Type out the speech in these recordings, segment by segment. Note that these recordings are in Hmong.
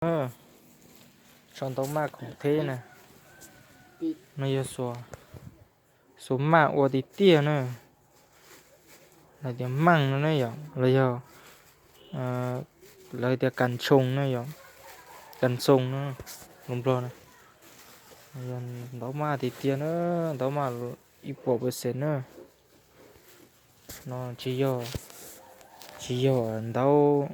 Tsho ntaub maj khoom theb na, no yog xuas maj ua tiag tiag na. Lawv tias maj no ne yom, los yog lawv tias kas tshoo na yom, kas tshoo na, lus Nplog na. Yog ntaub maj tiag tiag na, ntaub maj ib puas percent na. No tsis yog, tsis yog ntaub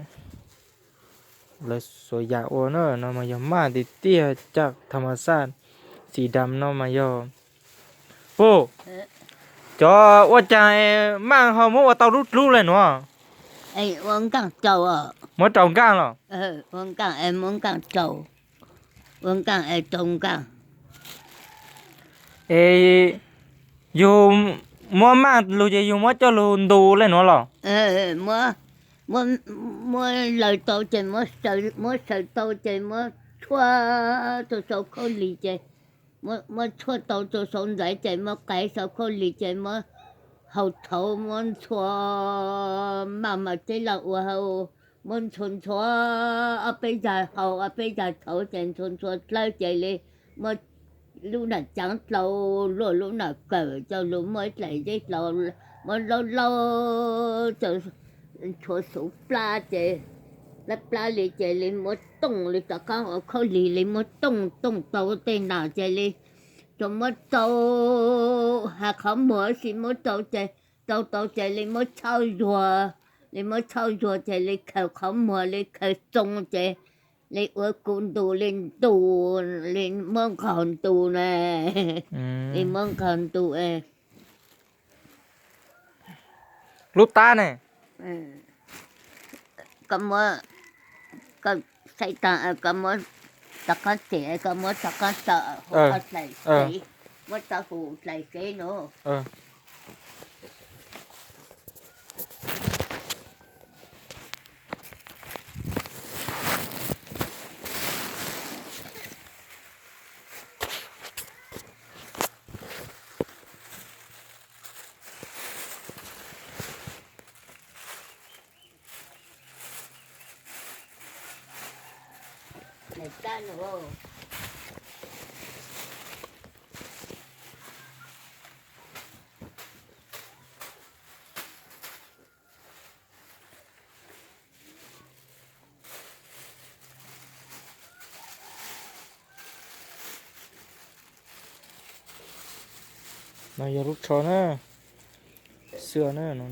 lawv xuas yam ua na, no mas yog maj tiag tiag caj tham mas xaj xim dam no mas yog. Pu, cov ua cas maj ho muab ua tau dub dlub li nuav? Muab rau nkaaj los? Ua nkaaj es muab nkaaj rau, ua nkaaj es rau nkaaj. Es yug muab maj lug ces yug muab coj lug ntu li nuav los? Muab laws tau ces muab saws tau ces muab tshuaj rau saum khaub lig ces muab tshuaj tau rau saum ntxaiv ces muab qev saum khaub lig ces muab hau tshauv muab ntxhua maj mas teb laj ua hau, muab ntxhua ntxhua ob peb zag hau ob peb zag tshauv ces ntxhua ntxhua dlawb ces li muab lub nam caav dlau luaj lub nam kawm coj lug muab ib dlaim zeb dlau muab laub laub coj tshuav xuv plab ces plab plab li ces li muab tooj li rov qaab ua khaub lig li muab tooj tooj tau tej nam ces li tsuas muab rau has qhov muag xwb muab rau ces rau tau ces li muab tshauj zuag, li muab tshauj zuag ces li khaws qhov muag li khaws txoo ces li ua kuv ntu li ntu li muab nqaug ntu na, li muab nqaug ntu. Lub tab ne, koj muab, koj saib taag koj muab rov qaab txim koj muab rov qaab tso hauv koj dlaim sev, muab tso hauv dlaim sev no. No yog lub tsho na, xwb na no.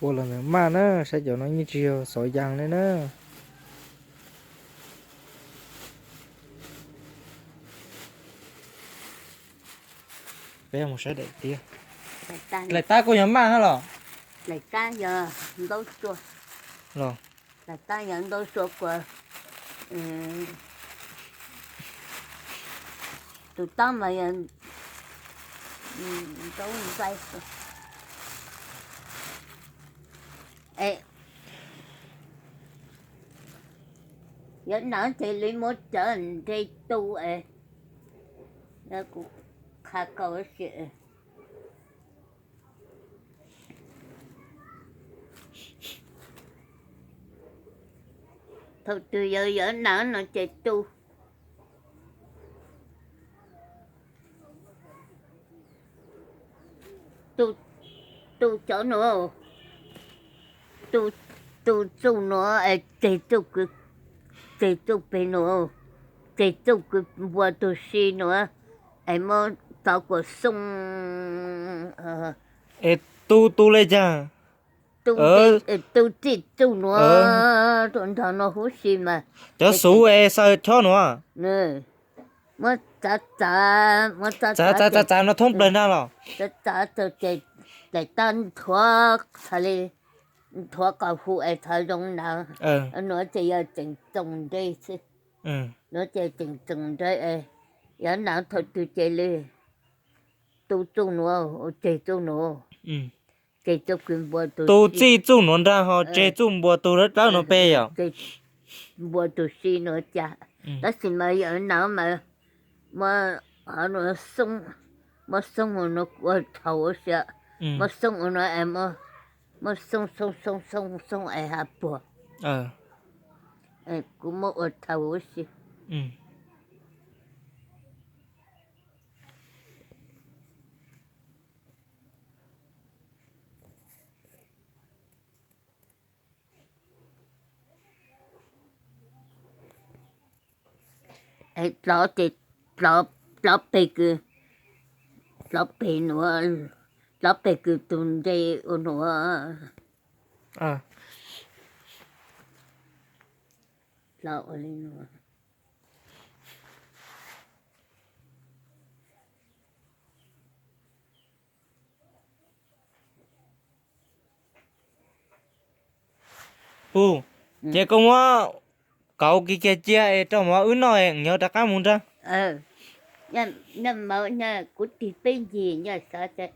Ua los ntawm maj na, saib cov no yeej tsis yog xov yas li na. Peb mus saib daim tiab. Dlaim tab kuj yog maj hab los? Dlaim tab yog ntaub sua. Los? Dlaim tab yog ntaub sua kuas tus tab mas yog ntaub nqaij. Yog nag ces li muab cov nte tu es kuv qha kaus si. Thaum twg yog yog nag no ces tu, tu cov nuav, tu txuj nuav es tseg txuj, tseg txuj peg nuav, tseg txuj kws npua tug si nuav es muab tov kuas xoo. Es tu tu le caag? Tu txij txuj nuav rua nrog nuav huv si mas cov xuv es xaws chob nuav. Muab txav txav, muab txav txav txav txav no thoob plawg nraag los? Txav txav txav ces daim tab nthuav txhad li, nthuav qas hu es txhad zoo nag. Nuav ces yog tseem txoos nreg xwb. Nuav ces tseem txoos nreg es yog nag thaum twg ces li tu txuj nuav, tseg txuj nuav, tseg txuj kws npua tug, tu txij txuj nuav nraag ho tseg txuj npua tug dlawb nuav peg yom? Npua tug si nuav cas. Tab sis mas yog nag mas muab xoob, muab xoob ua nuav ua thaus ua si, muab xoob ua nuav es muab Muab xoo xoo xoo xoo xoo es hav puag. Kuv muab ua thaum ub si. Plov ces, plov peg kws, plov peg nuav, plov peg kws tug nte ua nuav. Plov ua le nuav. Hu, ces koj muab kauv kiag kiag cia es rau mov wb noj es yog rov qab mus nrag. Kuv tig peb ncig nyob xav tas.